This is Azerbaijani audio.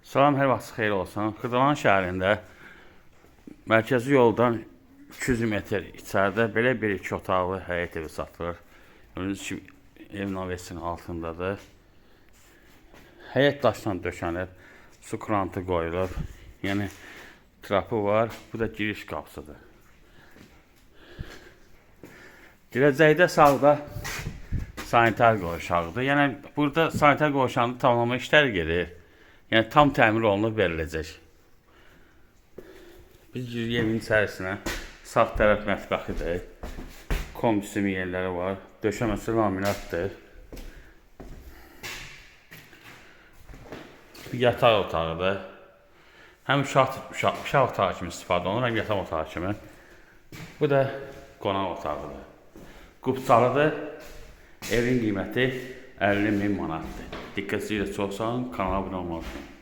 Salam, hər vaxt xeyir olsun. Xırdalan şəhərində mərkəzi yoldan 200 metr içəridə belə bir iki otaqlı həyət evi satılır. Gördüyünüz kimi ev navesinin altındadır. Həyət daşla döşənib, su krantı qoyulub. Yəni trapı var. Bu da giriş qapısıdır. Girəcəkdə sağda sanitar qovşağıdır. Yəni burada sanitar qovşağını tamamlama işləri gedir. Yəni tam təmir olunub veriləcək. Biz giririk evin içərisinə. Sağ tərəf mətbəxidir. Kombi yerləri var. Döşəməsi laminatdır. Bu yataq otağıdır. Həm uşaq otağı kimi istifadə olunur, həm yataq otağı kimi. Bu da qonaq otağıdır. Qubçalıdır. Evin qiyməti 50 min manatdır. Diqqətinizə çox sağ olun. Kanala abunə olmağı unutmayın.